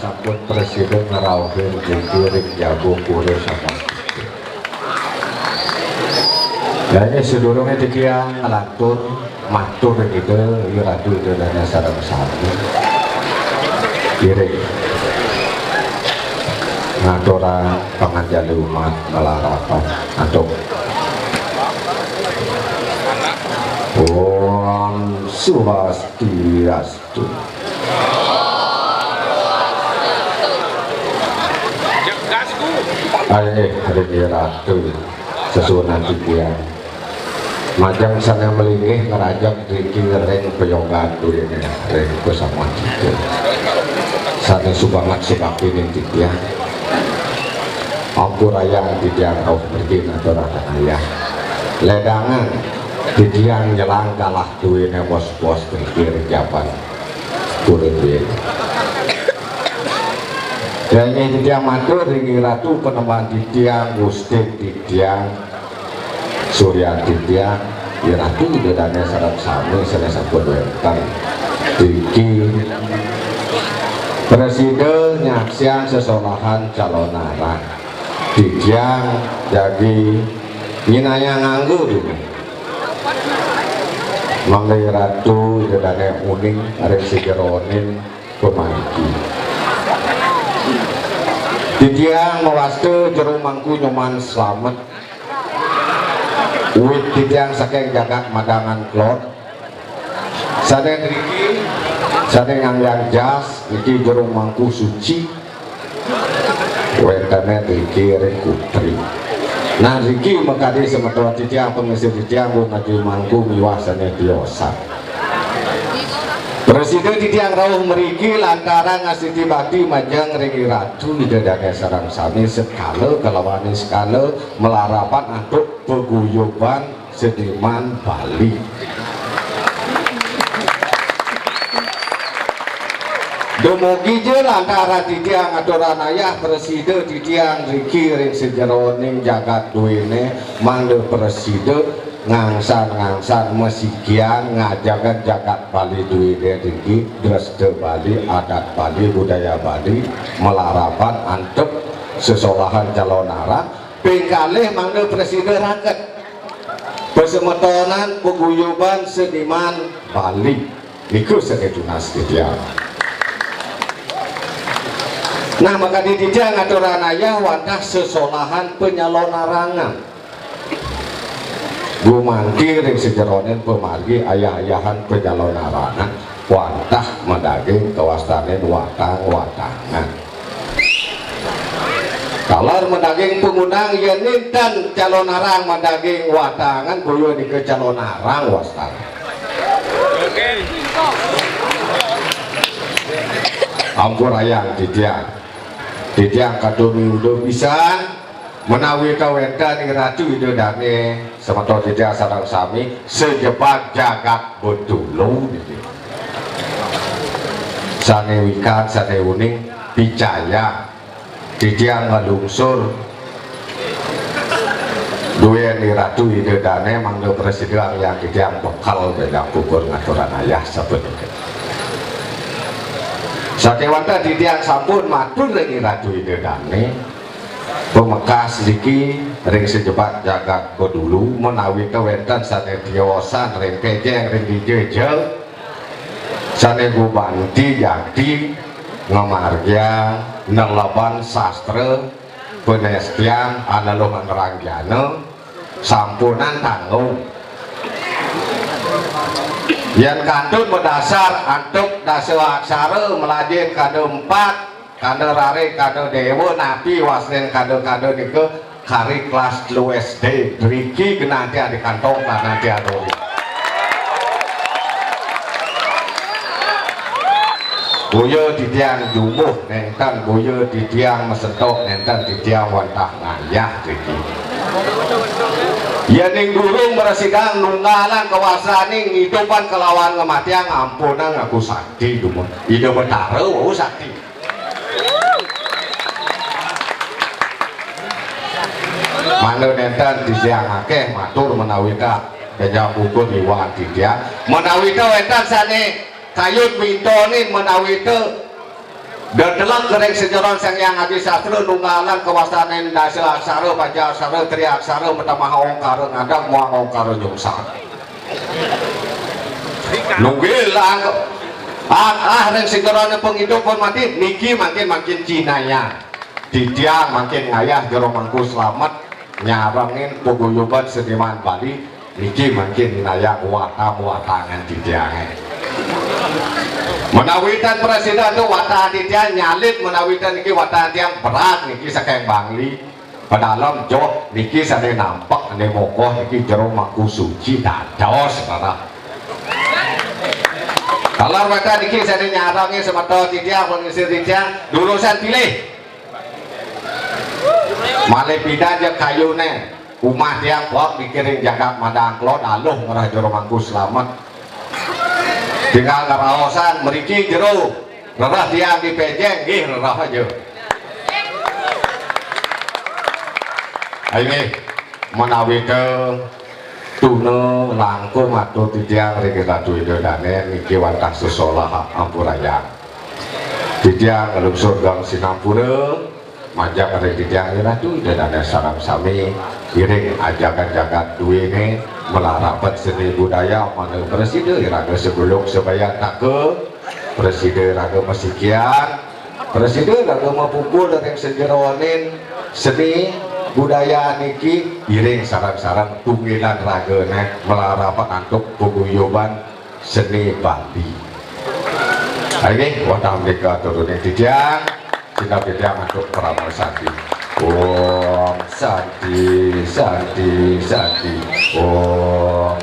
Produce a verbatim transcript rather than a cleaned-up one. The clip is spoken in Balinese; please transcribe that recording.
Sampun presiden ngrauhin ring jago pura sama. Dane sadurunge titiang nglantur matur ring Ida, Ida Ratu, Ida Dane sareng sami. Iring ngaturang panganjali umat malarapan. Antuk. Om Swastiastu. Ayo, ring Ratu, sesuunan titiang. Majeng sane malinggih ngrajeg driki ring payogan duene ring pasamuan titiang. Sane subanget sukapinin titiang. Ampurayang titiang rauh mriki ngaturang ayah. Ledangan titiang nyelang galah duene bos-bos driki ring jaban kuring duene. Dene titiang matur ring Ratu Panembahan titiang, Gusti titiang, Suryan titiang, Ida Ratu Ida Dane sareng sami sane sampun wenten. Driki prasida nyaksiang sesolahan calonarang. Titiang jagi nyinayang nganggo dini. Mangda Ida Ratu Ida Dane uning ring sajeroning pamargi. Titiang mawasta Jero Mangku Nyoman Slamet. Wit titiang saking jagat Madangan Klod. Sane driki, sane nganggayang jas, niki Jero Mangku Suci. Wetene driki ring Kutri. Nah, driki makadi semeton titiang, pangisi titiang, Gung Aji Mangku miwah sane tiosan. Prasida titiang rauh mriki lantaran ngastiti bakti majeng ring Ratu Ida Dane sareng sami sekala kalawan niskala malarapan antuk paguyuban seniman Bali. Dumugi ja lantaran titiang ngaturang ayah, prasida titiang driki ring sajeroning jagat duene, mangda prasida ngangsan-ngangsan masikian ngajegang jagat Bali duene driki, dresta Bali, adat Bali, budaya Bali, malarapan antuk sesolahan calonarang, ping kalih mangda prasida raket pasemetonan paguyuban seniman Bali. Niku sane tunas titiang. Nah, makadi titiang ngaturang ayah wantah sesolahan panyalonarangan. Gumanti ring sajeroning pamargi ayah-ayahan panyalonarangan wantah madaging kawastanin watang-watangan. Taler madaging pangundang, yen nenten calonarang madaging watangan, boya nika calonarang wastan. Ampurayang titiang. Titiang katun miuduh pisan, menawi kawenten Ida Ratu Ida Dane, semeton titiang sareng sami, sejebat jagat Betulu niki. Sane wikan, sane uning, picayang. Titiang nglungsur duene Ratu Ida Dane, mangda prasida anggayang titiang bekal, bengkah pupur ngaturang ayah sapunika. Sakéwanten titiang sampun matur ring Ratu Ida Dané. Pamekas niki ring sajebat jagat Bedulu, menawi ta wénten sané tiosan ring Pejeng ring dija ja, sané gumanti jati ngamargiang neleban sastra panestian aneluh aneranjana, sampunang tanggung. Yén kantun madasar antuk dasa aksara, melajin kada empat, kada rare, kada dewa, napi wasnen kada-kada nika kari kelas telu S D, driki genah tiang di kantong tanah tiang dori. Boya titiang jumbuh nénten, boya titiang masentok nénten, titiang wantah ngayah driki. Yéning guru mrasidang nunggalang kawasaning ngidupan kalawan ngamatiang, ampunang aku sakti dumun. Ida Betara wau sakti. Mangda nénten titiang akéh matur menawi ta bénjang puput iwang titiang. Menawi ta wénten sané kayun mintonin menawi ta dedeleng ring sajeroning Sang Hyang Adi Sastra nunggalang kawasaning dasa aksara, panca aksara, tri aksara, matamah ongkara ngadeg muang ongkara nyungsang. Nunggil ah, ah, ah ring sajeroning pangidup pun mati, niki mangkin-mangkin cinaya. Titiang mangkin ngayah Jero Mangku Slamet nyarengin paguyuban seniman Bali, niki mangkin nyinayang watang-watangan titiangé. Menawi ten prasida tu watang titiang nyalit, menawi ten niki watang tiang berat niki saking Bangli. Padalem joh niki sané nampek, ané mokoh niki Jero Mangku Suci dados, Saudara. Taler wénten niki sané nyarengin semeton titiang, pangisi titiang, durusang pilih. Malih pidan ja kayuné. Umah tiang pok dikiring jagat Madang Kelod, aluh ngrereh Jero Mangku Slamet. Tinggal ngraosan mriki jero. Rereh tiang di Pejeng, nggih rereh aja. Ayo nggih, menawi ta tuna langkung atur titiang ring Ratu Ida Dané niki wantah sesolah ampurayang. Titiang nglungsur geng sinampura, majeng ring titiang Ratu Ida Dané sareng sami, iring ajagan jagat duéné, malarapan seni budaya, mangda prasida iraga sagulung sabayantaka, prasida iraga masikian, prasida iraga mapupul ring sajeroning seni budaya niki, iring sareng-sareng tunggilan ragané malarapan antuk paguyuban seni Bali. Inggih, wantah mrika aturane titiang, sineb titiang antuk parama santi. Om Santi, Santi, Santi. Om